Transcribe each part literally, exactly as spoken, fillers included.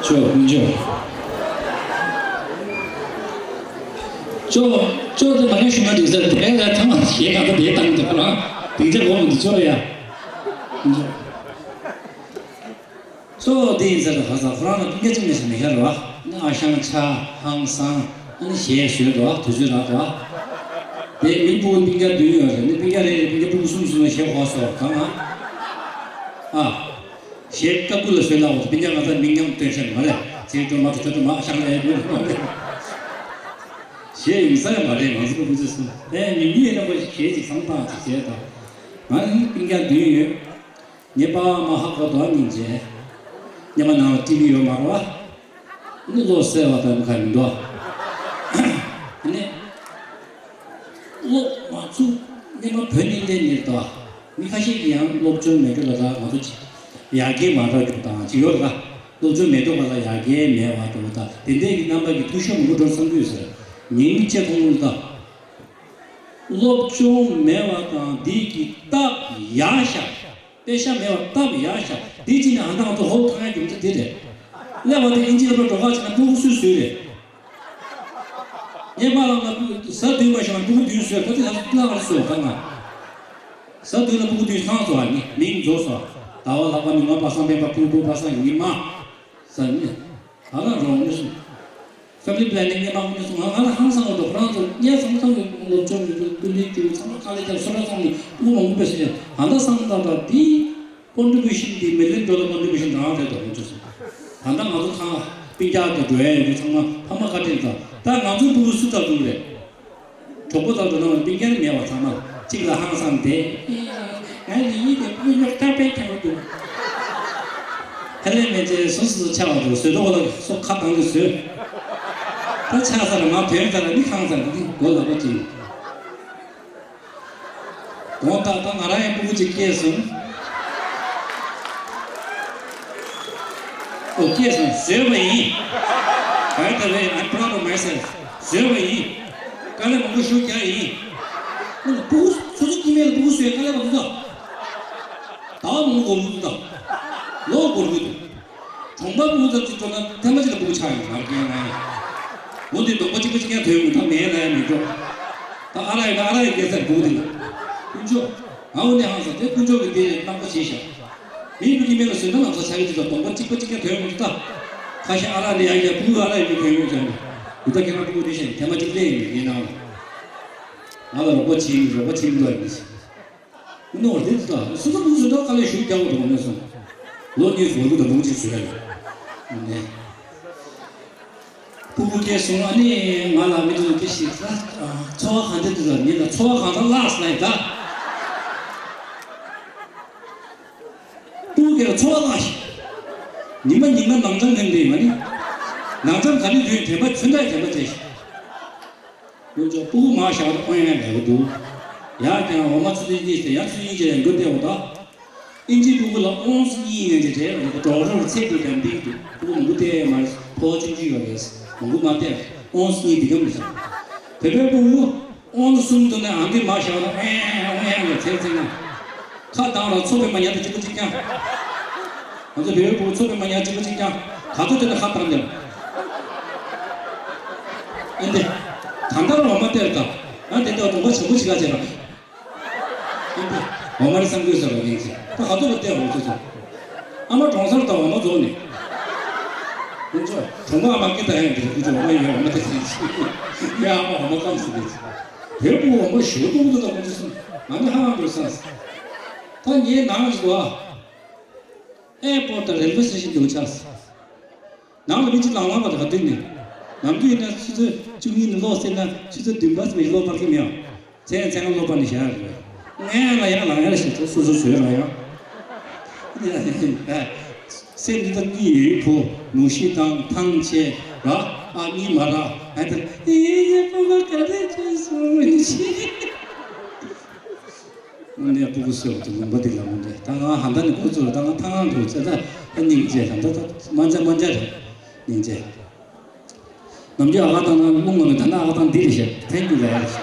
ཅོ་ཀུན་ཅོ། ཅོ་ཅོ་དེ་མ་རེད་ཞུ་ན་འགྲིག་ས་རེད། དེ་ལ་ཐ་མ་ཞེས་ག་ད་དེ་བཏང་འདུག་ར། དེ་འདྲ་འོང་འདུག་ཅོ་ཡ། ཀུན་ཅོ། ཅོ་དེ་ཡིན་ས་རེད། ཧ་ས་ཁོ་རང་ལ་སྤུན་ཀྱག་ཅིག་མེད་ས་མེད་ཤར་བ། ཨ་ནི་ཨ་ཞང་ཆ་ཧང་སང་། ཨ་ནི་ཞེས་ཞུས་འདུག་དུས་ཚོད་རག་འདུག་དེ་མི་སྤུ་གུ་སྤུན་ཀྱག་བདུན་ཡོད་རེད། ནི་སྤུན་ཀྱག་རེ་རེ་སྤུན་ཀྱག་སྤུ་གུ་གསུམ་གསུམ་ལ་ཞེས་གོ་སོ་གང་ཨ། ཨ། ཞེས་ཀ་ཀུ་ལ་བཟོས་ལ་འོ་སྤུན་ཀྱག་ང་ཚ་མིང་མཉམ་སྟོན་ཤེས་མ་རེད། ཚིག་སྒྲོལ་མ་དང་ཆོས་སྒྲོལ་མ་ཨ་ཞང་ལས་ཡོད་རེད། ཞེས་ཡིན་ས་ཡང་མ་རེད། ང་ཚོ་སྤུ་གུ་ཚོས་སུ་ཨེ་མི་མི་ཡིན་ན་པ་ཞེས་ཅིག་བསམ་སྟངས་ཅིག་བྱས་དང་། ང་ནི་སྤུན་ཀྱག་བདུན་ཡོད། ངའི་པ་མ་ཧ་གོ་དོ་སྙིང་རྗེ། ཉི་མ་ནང་ལ་ཊི་བི་ཡོད་མ་རེད་བ། ནི་བློ་གསལ་བ་དང་ག་མི་འདུག་ནི་སློབ་མ་ཚུགས་ནི་མ་བོད་ནི་ལས་ནི་དོ། མི་ཁ་ཤས་ཀྱིས་ཡང་སློབ་སྦྱོང་མེད་འགྲོ་ལ་ད་ང་ཚོ་ཡར་རྒྱས་མ་འགྲོ་རྒྱུ་དང་ཅི་ཡོད་ལ། སློབ་སྦྱོང་མེད་འགྲོ་ལ་ཡར་རྒྱས་མེད་བ་འགྲོ་ད་དེ་འདྲས་ཀྱི་རྣམ་པ་གི་ཐུགས་ཤོམ་མི་འགྲོ་བསམ་གྱི་ཡོད་ཟེར། ཉིན་གཅིག་ཁོང་ལ་ད། སློབ་སྦྱོང་མེད་པ་དང་འདི་གི་སྟབས་ཡག་ཤག་དཔེ་ཤ་མེད་པ་སྟབས་ཡག་ཤག་འདི་ཅི་ནས་ཨ་མདའ་ང་ཚོ་ཧོབ་ཐང་ཡག་རྒྱུ་མཚན་འདི་རེད། སླེབས་པ་དེ་ཨིན་ཇི་ལ་པ་འགྲོ་ཁ་ཅིག་ན་སྤུ་གུ་སུས་བཟོས་རེད། ངས་པ་ལ་ང་སྤུ་གུ་གཟའ་བདུན་པ་ཞིག་ལ་སྤུ་གུ་བདུན་བཟོས་ད་དེ་ལ་ལ་བར་བཟོས་ག་ང་། གཟའ་བདུན་ལ་སྤུ་གུ་བདུན་ཚང་བཟོ་བ་ནི་མིང་རྫོགས་སོ། ཟླ་བ་ལྷག་པ་ཉི་མ་པ་སངས་པའི་པ་ཕུང་པོ་པ་སངས་ཉི་མ། གཟའ་ཉི། ད་ལ་རོང་ནས་སོང་། Family planning ནས་མང་པོ་སོང་། ང་ང་ལ་ཧང་སང་བ་འདུག་ཁོ་རང་ཚོ་སྙད་བསམ་བསམ་གྱི་སློབ་སྦྱོང་ཡོད་དུས་ཀུན་ལེགས་བཅུ་ཚང་མ་དཀའ་ལས་བརྒྱབ་སོ་ར་ཚང་ནས་སྤུ་གུ་མང་པོ་སྤེལ་སོང་། ད་ལྟ་བསམ་ད་ད་འདི་contribution འདི་million dollar contribution རང་རེད་དོ་ཁོང་ཚོ་སོང་། ད་ལྟ་ང་ཚོ་ཚང་སྤུན་ཀྱག་དང་འགྲོ་ཡ་ཡོད་དུས་ཚང་མ་ཕ་མ་བཀའ་དྲིན་དང་ད་ང་ཚོ་སྤུ་གུ་སུ་ལྟ་འདུག་རེད། གྲོགས་པོ་དང་འགྲོ་ན་སྤུན་ཀྱག་མེད་པ་ཚང་མ་གཅིག་ལ་ཧང་སང་དེ། ང་ནི་ཡིན་དེ་སྤུ་གུ་ཉོག་ཐག་པས་ཀྱང་འདུག་ཧ་ལས་མེད་ཚེ་སོ་སོ་ཆགས་པ་འདུག་བཟོས་ཐོག་ལ་སོ་ཁ་བཏང་ནས་བཟོས། ད་ཆགས་ས་ལ་མ་ཐོན་ས་ལ་ནི་ཧང་སང་གི་མགོ་ལ་པ་ཅིག་དགོངས་དག་ད་ང་རང་ཡང་སྤུ་གུ་གཅིག་སྐྱེས་སོང་། ཨོ་སྐྱེས་སོང་བཟོས་པ་ཡིན། By the way, I'm proud of myself. བཟོས་པ་ཡིན། དཀའ་ལས་མང་པོ་ཞུ་རྒྱག་ཡིན། སྤུ་གུ་སོ་སོ་སྐྱེ་དམན་ལ་སྤུ་གུ་བཟོས་དཀའ་ལས་མང་པོ་འདུག་ཟླ་བ་མང་པོ་འགོར་གི་འདུག་ལོ་འགོར་གི་འདུག་གྲོང་པ་སྤུ་གུ་ཚོ་གཅིག་འགྲོ་ན་ཐེངས་མ་གཅིག་ལ་སྤུ་གུ་ཆགས་ཡོང་མ་རྒན་ལ་ཡང་། འོ་འདི་གདོང་པ་གཅིག་པ་གཅིག་རྐྱང་ཐོན་ཡོང་ད་མེད་ལ་ཡང་མི་འགྲོ། ད་ཨ་ར་ཡོད་ན་ཨ་ར་ཡི་སྐྱེ་སར་སྤུ་གུ་འདི་ལ། དཀོན་མཆོག་ང་འོ་ནས་ཧང་སང་དེ་དཀོན་མཆོག་གི་དེ་རྣམ་པ་བྱས་ཤག་མིའི་སྤུ་གུ་སྐྱེ་དམན་ལ་བཟོས་ན་ལམ་སང་ཆགས་ཀྱི་འདུག་ད་གདོང་པ་གཅིག་པ་གཅིག་རྐྱང་ཐོན་ཡོང་གི་འདུག་ད། ཁ་ཤས་ཨ་ར་ལ་ཡང་ཡང་སྤུ་གུ་ཨ་ར་ཡི་མི་ཐོན་ཡོང་ཀྱང་། འདི་ད་ཁྱེད་རང་སྤུ་གུ་འདི་བཞིན་ཐེངས་མ་གཅིག་ལས་ཡིན་མི་ནང་ལ། ང་ལ་རོགས་པ་བྱེད་མི་རོགས་པ་བྱེད་མི་འདུག་ཡིན། མི་ནོར་དེ་ད་སུ་ད་སྤུ་གུ་བཟོས་ད་དཀའ་ལས་ཞུ་རྒྱག་དགོས་འདུག་ངོ་མ་སོང་། ལོ་གཉིས་སུ་སྤུ་གུ་ད་འབུམ་གཅིག་བཟོས་ཡ་ཡོད། ནས། སྤུ་གུ་སྐྱེས་སོང་ཨ་ནི་ང་ལ་མི་དུ་སྐྱེ་ཞིག་ད། འཚོ་བ་གང་འདྲ་འདུག་ད་ཉིན་ལ་འཚོ་བ་གང་འདྲ་ལགས་ལ་ཡིན་ད། སྤུ་གུ་སྐྱེས་ལ་འཚོ་བ་ལགས་ཤིག་ཉི་མ་ཉི་མ་ནང་འགྲམ་ཐེངས་འདི་མ་ནི། ནང་འགྲམ་ག་ནི་དུས་དྲན་པ་ཚུན་ད་དྲན་པ་བྱས་ཤིག་ལོ་ཅོག་སྤུ་གུ་མང་ཤག་ཨོ་ཡང་ལས་གོ་འདུག་ཡག་ཀྱང་འོ་མ་ཚུ་ཚུ་གཉིས་ཏེ་ཡང་ཚུ་གཉིས་ཀྱི་ཡང་འགྲོ་བསྡད་འོ་ད། ཨིན་ཇི་སྤུ་གུ་ལ་ཨོན་སི་གཉིས་ཡན་ཆད་བྲལ་བ་འདུག་གྲོགས་རོགས་ཚད་དེ་ཀྱང་འདིག་འདུག་སྤུ་གུ་མང་པོ་བལྟས་མ་རེད། ཕོ་ཆུང་ཆུང་ཡོད་རེད། མང་པོ་མ་བལྟས། ཨོན་སི་གཉིས་འདི་གམ་རེད། བོད་པའི་སྤུ་གུ་ཨོན་སི་གསུམ་འདུག་ནས་ཨང་ཀི་མ་བཞག་ན་ཨེ་ཨེ་ཨེ་ལ་ཚད་ཚད་ན། ཁ་གདངས་ལ་མཚོ་པདྨ་ཉག་དང་གཅིག་པ་གཅིག་རྐྱང་། ང་ཚོ་བོད་པའི་སྤུ་གུ་མཚོ་པདྨ་ཉག་གཅིག་པ་གཅིག་རྐྱང་། ག་ཚོད་དེ་ན་ཁ་གདངས་ཀྱང་། ཨེ་འདི། གང་ལྟར་འོ་མ་སྟེར་དང་། ང་དེ་འདྲ་གདོང་པ་བྱང་བུ་ཅིག་ག་བྱས་རང་། ཨེ་འདི། འོ་མ་རེ་བསམ་དགོས་ཟེར་བ་ཡིན་ཅིག་ད་ག་ཚོད་པ་སྟེར་འོང་ཚོད་ཚོད། ཨ་མ་གྲོང་གསར་དང་འོ་མ་རྫོགས་ནས། ཁོང་ཚོ་གྲོང་པ་ཨ་མ་སྐད་བཏང་ཡང་འདི་ཁོང་ཚོ་འོ་མ་ཡོད་འོ་མ་སྟེར་ཟིན་ཅིག་ངའི་ཨ་མ་འོ་མ་སྐམ་ཟིན་ནས་ཅིག་བོད་པོ་འོ་མ་ཞོ་སྟོང་དུ་དང་ཁོང་ཚོ་སོང་ང་ནི་ཧ་ལམ་འགྲོ་སངས། ད་ངའི་ནང་ཞིག་བ། ཨེ་པོར་ཊི་དང་རེལ་ཝེ་སི་ཊེ་ཤན་དུ་ཆགས། ནང་ལ་མི་གཅིག་ལང་ལང་བ་དང་ག་དུས་ནས། ནམ་རྒྱུན་ཡིན་ན་ཆུ་ཚོད་བཅུ་གཉིས་ནས་ལོག་ཟེར་ན་ཆུ་ཚོད་བདུན་པ་ཙམ་ལོག་པར་གི་མེད། མཚན་མཚན་ལ་ལོག་པ་ནས་བཞག་རེད། ངས་ལ་ཡང་ལང་ཡང་ཞིག་ཚོ་སོ་སོ་བཟོས་ལ་ཡང་། སེམས་འདི་ལྟར་གཉིས་ཡོད་བུ་མུ་ཤི་དང་ཐང་ཆད་ར་ཨ་གཉིས་མ་ར་ཨ་ད་ཨེ་ཡ་པ་པ་ག་རེ་བྱས་སོང་ནི་ཤི། དངོས་གནས་སྤུ་གུ་གསོས་པ་དང་ལུང་པ་འདི་ལ་མི་འདྲ། ད་ང་ཧ་ད་ནི་ཁོ་ཚོ་ལ་ད་ང་ཐང་ང་འགྲོ་ཚེ་ད་ད་སྙིང་རྗེ་ད་ད་ད་མ་འཇའ་མ་འཇའ་རེད་སྙིང་རྗེ། ནམ་རྒྱུན་ཨ་ཁ་བཏང་ན་རླུང་ངང་ནས་ད་ན་ཨ་ཁ་བཏང་འདི་རེད་ཤག་ཐེང་ཀྱུ་ལ་ཡ་རེད་ཤག་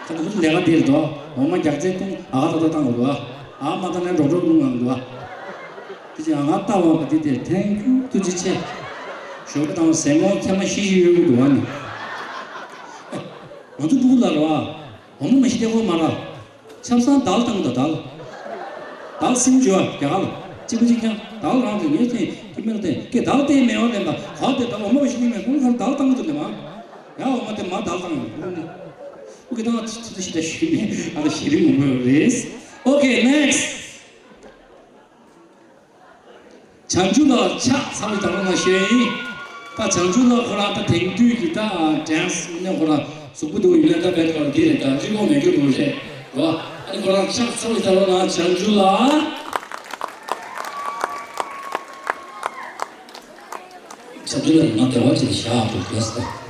ད་ཁོ་ཚོ་ལས་ཀ་འདི་རེད་དོ། འོ་མ་རྒྱག་རྩེ་ཐུང་ཨ་ཁ་ད་ད་བཏང་དགོས་རེད་བ། ཨ་མ་བཏང་ན་འགྲོ་འགྲོ་རླུང་ངང་འདུག་བ། དེ་ཅི་ཨ་ང་ལྟ་བ་ག་དེ་དེ་ཐེང་ཀྱུ་ཐུགས་རྗེ་ཆེ། ཞོགས་པ་དང་ཟས་མོ་ཚད་མ་བཞི་ཞིག་ཡོད་དགོས་འདུག་བ་ནི། ང་ཚོ་སྤུ་གུ་ལ་རེད་བ། འོ་མ་མ་ཤི་ཏེ་ཁོ་མ་ར། ཆབ་གསང་དལ་བཏང་དང་དལ། དལ་སིམ་འཇུ་བ་རྒྱ་གར་ལ། གཅིག་པ་གཅིག་རྐྱང་དལ་རང་དུ་ངེས་ཅན་གྱི་མེར་བསྟན་ཀྱི་དལ་ཏེ་མེ་བ་ལེན་པ་ག་དེ་དལ་འོ་མ་མ་ཤི་ཏེ་མེ་ཁོང་ཁར་དལ་བཏང་དུ་ལེ་མ། ཡ་འོ་མ་དེ་མ་དལ་བཏང་ཡོད་ཁོང་ནི། ཨོ་ཁེ་ད་ང་ཚོ་ཚོ་ཤི་ད་ཤི་ནི་ང་ཚོ་ཤི་རིང་ངུ་མོ་རེད། ཨོ་ཁེ་ནེགསི། བྱང་ཆུབ་ལ་ཕྱག་འཚལ་བའི་བརྡ་ལོ་ན་ཞུ་ཡིན། ད་བྱང་ཆུབ་ལ་ཁོ་རང་ད་དེང་དུས་ཀྱི་ད་ཌན་སི་ནས་ཁོ་རང་གཟུགས་པོ་འདུག་ཡིན་ན་ད་བེད་ཁོ་རང་འདི་རེད་ད་རི་མོ་མེད་རྒྱུ་རུ་རེད་རོ། ཨ་ནི་ཁོ་རང་ཕྱག་འཚལ་བའི་བརྡ་ལོ་ན་བྱང་ཆུབ་ལ། བྱང་ཆུབ་ལ་ང་བདེ་བ་ཅིག་བཞག་འདུག་གས་ད།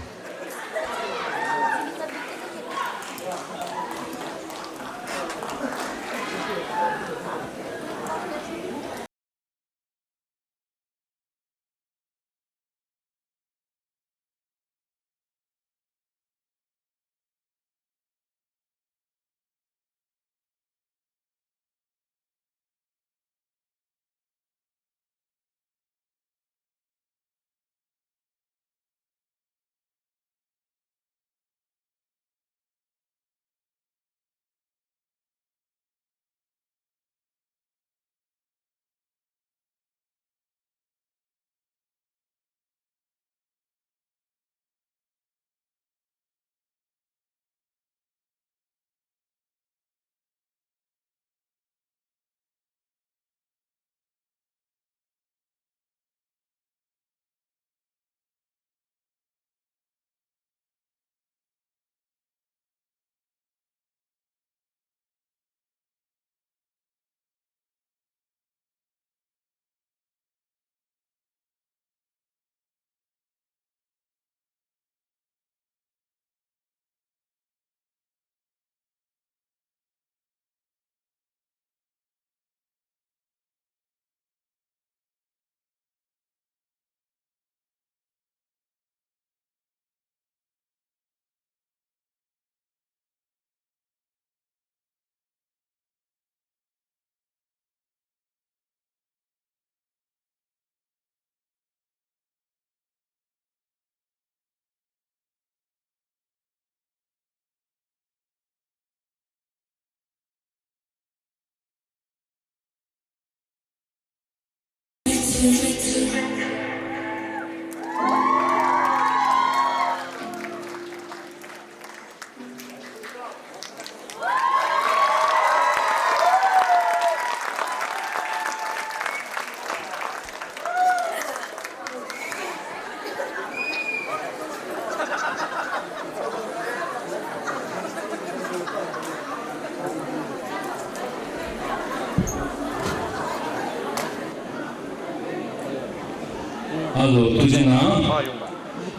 ཨ་ལོ་ཐུགས་རྗེ་གནང་།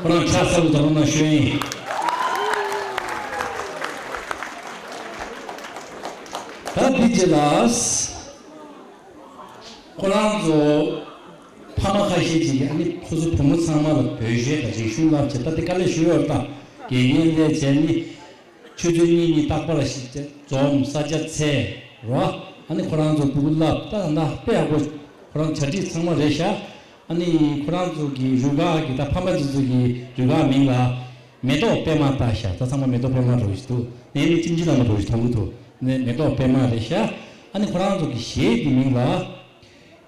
ཁོ་རང་ཕྱག་འཚལ་ལོ་ད་རུང་ན་ཤོད་ཡིན། ད་འདི་རྗེས་ལ། ཁོ་རང་ཚོ་ཕ་མ་ཁ་ཤས་ཅིག་གིས་ཨ་ནི་ཁོ་ཚོ་བུ་མོ་ཚང་མ་ལ་བོད་གཞས་དང་རིག་གཞུང་བསླབ་བྱས་ད་དེ་དཀའ་ལས་ཞུ་ཡོད་རེད་ད། དགེ་བསྙེན་ལས་བྱས་ནི་ཆུ་ཚོད་གཉིས་གཉིས་རྟག་པར་ཞིག་འཛོམས་ས་ཆ་འཚོལ་རོ། ཨ་ནི་ཁོ་རང་ཚོ་སྤུ་གུ་བསླབ་ད་ད་དཔེ་ཡག་པོ་ཁོ་རང་གྲ་སྒྲིག་ཚང་མ་རེད་ཤག་ཨ་ནི་ཁོ་རང་ཚོ་གི་རུ་ཁག་གི་ད་ཕ་མ་ཚོ་ཚོ་གི་རུ་ཁག་མིང་ལ་མེ་ཏོག་པད་མ་བཏགས་ཤག་ད་ཚང་མ་མེ་ཏོག་པད་མ་འགྲོ་བཞིན་འདུག་ནས་ནི་ཅིམ་ཅི་ལ་མ་འགྲོ་བཞིན་མཐོང་གི་འདུག་ནས་མེ་ཏོག་པད་མ་རེད་ཤག་ཨ་ནི་ཁོ་རང་ཚོ་གི་གཞས་གི་མིང་ལ།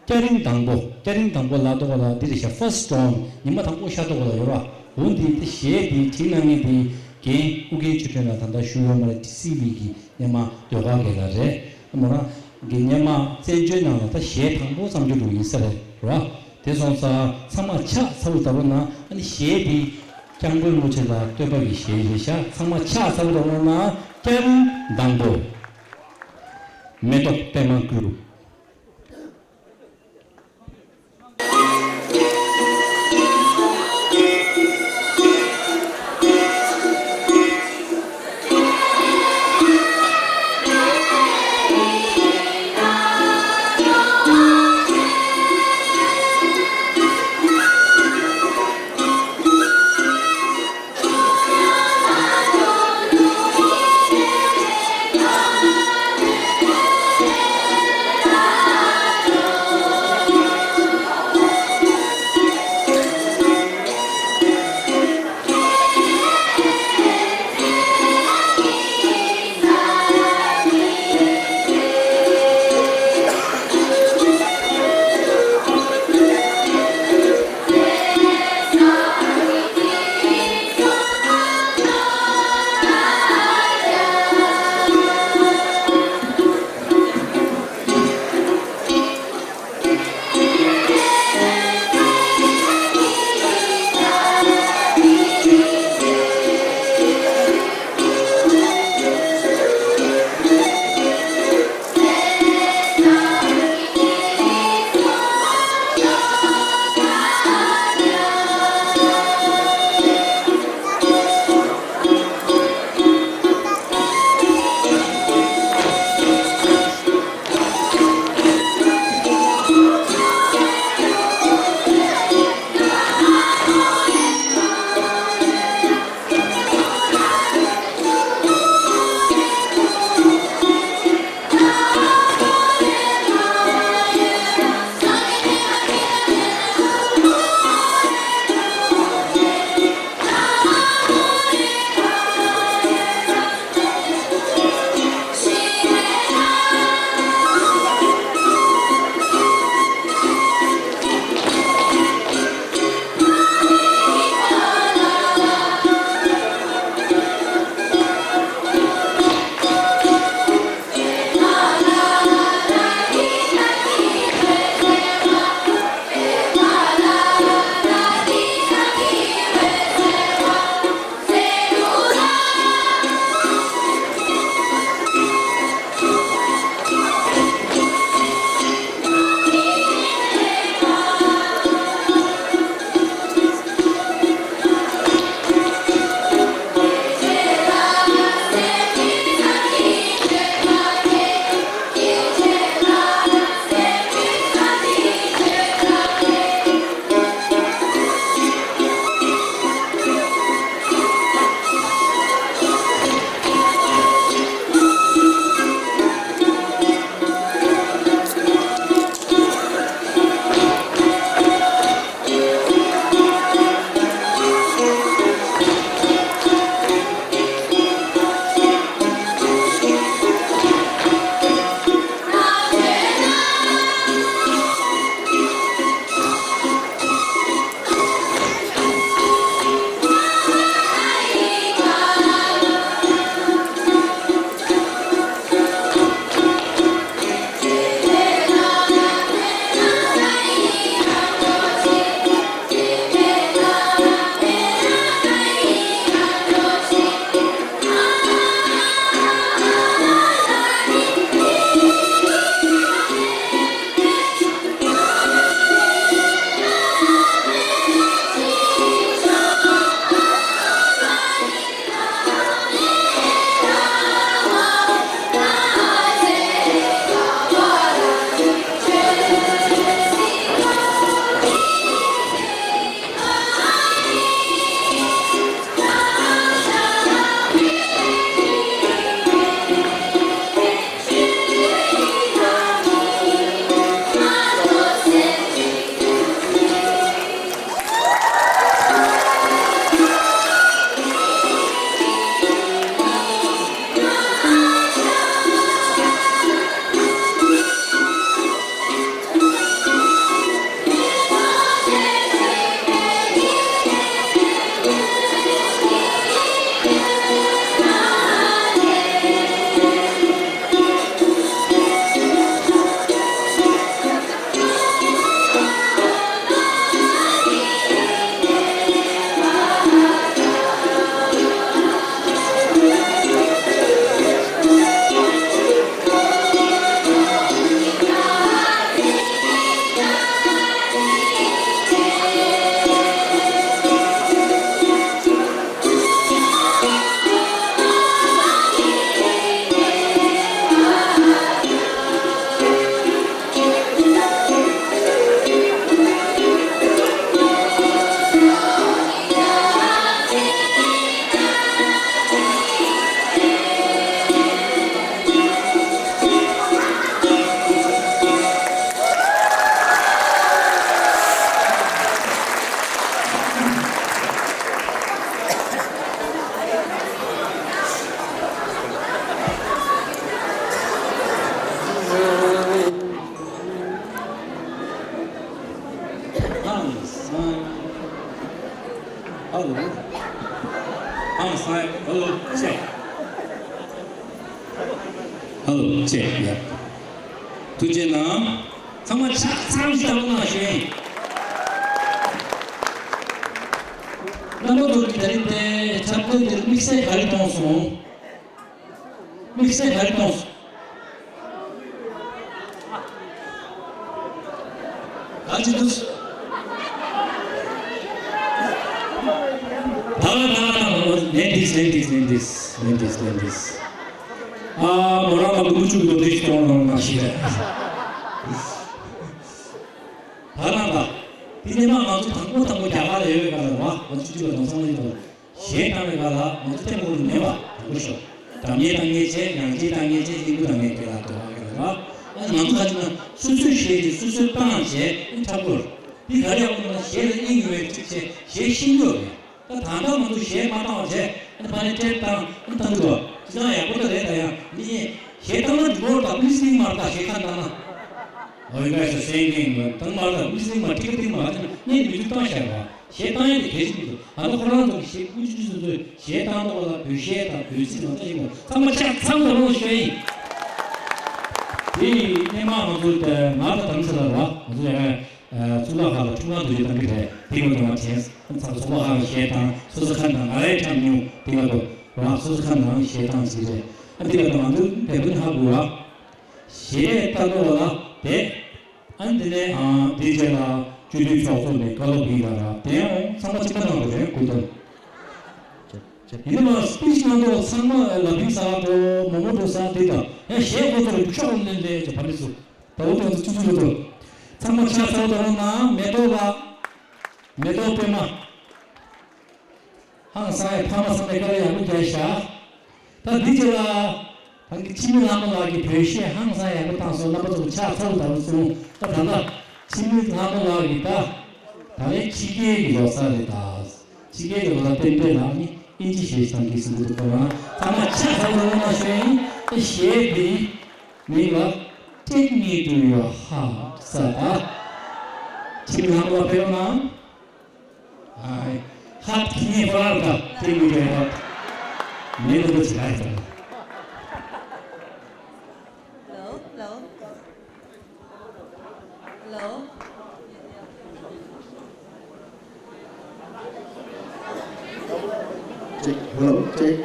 སྐྱ་རེངས་དང་པོ། སྐྱ་རེངས་དང་པོ་ལབ་དོ་ག་ལ་འདི་རེད་ཤག first dawn ཉི་མ་དང་པོ་ཤར་དོ་ག་ལ་ཡོད་ར། འོ་འདི་དེ་གཞས་འདི་བྲིས་གནང་མཁན་དེ་རྒན་ཨུ་རྒྱན་ཆོས་སྒྲོན་ལགས་ད་ལྟ་བཞུགས་ཡོད་མ་རེད། ཊི་སི་ཝི་གི་སྔོན་མ་ཟློས་གར་དགེ་ལགས་རེད། མོ་རང་གི་སྔོན་མ་བཙན་བྱོལ་ནང་ལ་ད་གཞས་དང་པོ་བརྩམས་རྒྱུ་འདུག་ཡིན་ས་རེད་ར། དེ་སོང་ཙང་ཚང་མ་ཕྱག་འཚལ་ལོ་ད་རུང་ན་ཨ་ནི་གཞས་འདི་སྐྱབས་མགོན་རིན་པོ་ཆེ་དང་བསྟོད་པ་གི་གཞས་རེད་ཤག་ཚང་མ་ཕྱག་འཚལ་ལོ་ད་རུང་ན་སྐྱ་རེངས་དང་པོ། མེ་ཏོག་པད་མ་བསྐུལ། Hello. I'm fine. Hello. Check. Hello. Check. Yeah. ཐུགས་རྗེ་གནང་། ཚང་མ་ཆ་ཚང་ཞིག་བཏང་གནང་ཞུ་ཡིན། རྣམ་པ་ཚོ་གིས་ད་རིང་དེ་འཁྲབ་སྟོན་དེར་དམིགས་བསལ་ག་རེ་གཏོང་སོང་། དམིགས་བསལ་ག་རེ་གཏོང་སོང་། ག་ཅི་འདུག་ད་ལ་ད་ལ་ད་ལ་ལན་དིས་ལན་དིས་ལན་དིས་ལན་དིས་ལན་དིས། ཨ་མོ་རང་ལ་ཀུ་ཅུ་ལོ་དིས་གཏོང་ལོང་མ་ཤེས། ད་ལ་ད། དེ་ནས་མ་ང་ཚོ་དང་པོ་དང་པོ་རྒྱ་གར་ལ་ཡོད་པའི་སྐབས་ལ་བ་ང་ཚོ་ཅི་ལ་དང་སང་ལ་ཡོད་པ། གཞས་བཏང་བའི་སྐབས་ལ་ང་ཚོ་ཐེངས་མང་པོ་ཉན་པ་དང་པོ་ཤོག་དྲ་བརྙན་བཏང་མཁན་བྱས། ཡང་ཅིན་བཏང་མཁན་བྱས། གླིང་བུ་བཏང་མཁན་སྐད་ལ་དོ་བ་སྐད་ལ་ར། ཨ་ནི་ང་ཚོ་ཁ་ཅིག་ན་སོ་སོའི་གཞས་ཀྱི་སོ་སོའི་བཏང་བྱས་ཨ་འཁྲབ་དགོས། འདི་ག་རེ་ཡག་པོ་འདུག་ན་གཞས་ལ་དབྱིངས་ཡོད་པའི་ཁྲིག་བྱས་གཞས་ཤེས་ཀྱི་ཡོད་རེད། ད་ད་ལྟ་ང་ཚོ་གཞས་མ་བཏང་བ་བྱས་ཨ་ནི་ཕ་ནས་ཊེབ་བཏང་ཨ་ནི་བཏང་གི་འདུག་ཅི་ཙང་ཡག་པོ་ད་རེད། ད་ཡང་མི་གཞས་བཏང་ན་འགྲིག་གི་རེད། ད་པི་ལི་སི་ལིང་མར་ད་གཞས་ཁ་བཏང་ན། Oh, you guys are singing, but ཐང་མ་ལ་མི་སིང་མ་ཏིག་ཏིག་མ་ཐང་ངས་མི་ཚོ་བཏང་བཞག་པ། གཞས་བཏང་ཡ་དེ་གལ་ཆེན་པོ་འདུག་ཨ་ནི་ཁོ་རང་ཚོ་གི་གཞས་ཀུན་སྤྱོད་ཚོ་ཚོས་གཞས་བཏང་ཐོག་ལ་བོད་གཞས་དང་བོད་ཚིག་ནང་ཚ་ཞིག་མོ་ཚང་མ་ཆ་ཚང་དུ་རོགས་ཞུ་ཡིན། དེ་ཡིན་སྣེ་མ་ང་ཚོ་ང་དང་དམ་ཚ་ལ་ར་ང་ཚོ་ཡ་ཚོགས་པ་ཁག་ལ་ཁྲིམས་ཁང་དུ་ཞིག་བཏང་གི་རེད། དེ་ངོ་དུ་མ་དྲན་ཚང་ཚོགས་པ་ཁག་གི་གཞས་དང་སོ་སོ་ཁ་དང་ང་རའི་འཁྲབ་མྱོང་དེ་ང་ཚོ་ར་སོ་སོ་ཁ་ནང་གཞས་བཏང་ཞིག་རེད། ཨ་དེ་ང་ཚོ་བལ་པོ་ནི་ཧ་གོ་བ། གཞས་ལྟ་ལོག་ལ་བསྡད། ཨ་ནི་དེ་ནས་ཨ་དེའི་རྗེས་ལ་སྤྱི་འཐུས་ཚོགས་གཙོ་ནས་བཀའ་སློབ་ཡིན་ལ་ར་དེ་ཡང་ཚང་མ་གཅིག་པ་གནང་དགོས་རེད་གོ་དོན། ཡིན་ནའི་མ་སྤིཆ་གནང་དུས་ཚང་མ་ལ་ཕིག་ས་འགྲོ་མོ་མོ་འགྲོ་ས་དེ་དང་ཡང་གཞས་ཁོ་ཚོར་ཤོག་ལེན་ལེ་ཅེས་ཕ་མི་སུ་ད་འུ་ཚོ་ཚོ་ཆུ་ཆུ་འགྲོ་དུས་ཚང་མ་ཆ་ཚང་དུ་རོགས་གནང་། མེ་ཏོག་ལགས། མེ་ཏོག་པད་མ། ཧང་སང་ཡ་ཕ་མ་ཚང་མས་དཀའ་ལས་ཡག་པོ་རྒྱག་ཤག་ད་འདི་རྗེས་ལ་ད་གི་འཆི་མེད་ལྷ་མོ་ལགས་ཀྱིས་བོད་གཞས་ཧང་སང་ཡག་པོ་བཏང་སོང་། རྣམ་པ་ཚོ་ཕྱག་འཚལ་ལོ་ད་རུང་གསུངས། ད་ད་ལྟ་འཆི་མེད་ལྷ་མོ་ལགས་ཀྱིས་ད་ད་རེས་ཕྱི་རྒྱལ་གྱི་ལོ་གསར་རེད། ད་ཕྱི་རྒྱལ་གྱི་ལོ་གསར་བསྟན་པའི་ལག་ནི་ཨིན་ཇི་གཞས་བཏང་གི་གསུང་གི་འདུག་ཁོ་རང་ཚང་མ་ཕྱག་འཚལ་ལོ་མ་ཞུ་ཡིན། ད་གཞས་འདི་མིང་ལ་Take Me to Your Heart ཟེར། ད་འཆི་མེད་ལྷ་མོ་ལགས་ཕེབས་ན། ཨ། ཧ་ཐི་ནི་ཧོ་ར་ད་ཐི་མི་ཏེ་ཧོ། མེ་ལོ་ཅི་ཧ་ད། Hello, hello. Hello. Check, hello, check.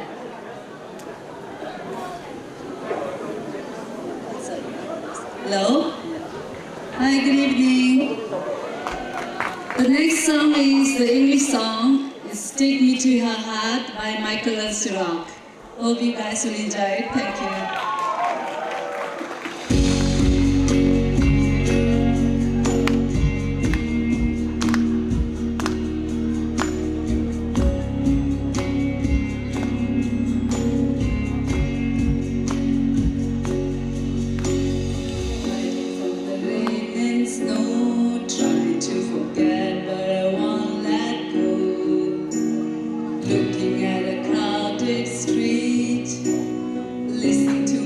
Hello. Hi, good evening. The next song is the English song. It's Take Me to Your Heart by Michael L. Chirac. Hope you guys will enjoy it. Thank you. Hiding from the rain and snow, trying to forget, but I won't let go. Looking at a crowded street, listening to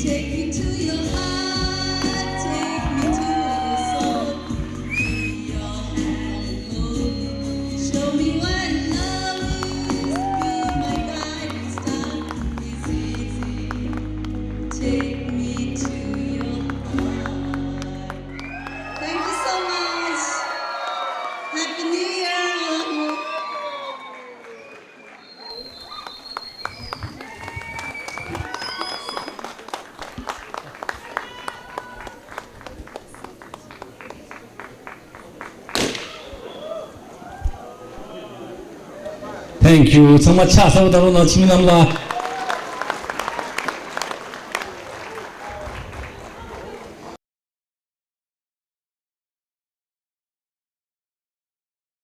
Take me to your heart, take me to your soul. Be your hand on the hope. Show me what love is. Be my guiding star. Is easy. Take me to your heart. Thank you so much. Happy New Year, all of you. Thank you. ཚང་མ་ཕྱག་གསལ་པོ་བཏང་རོགས་གནང་། ཁྱིམ་མི་རྣམས་ལ།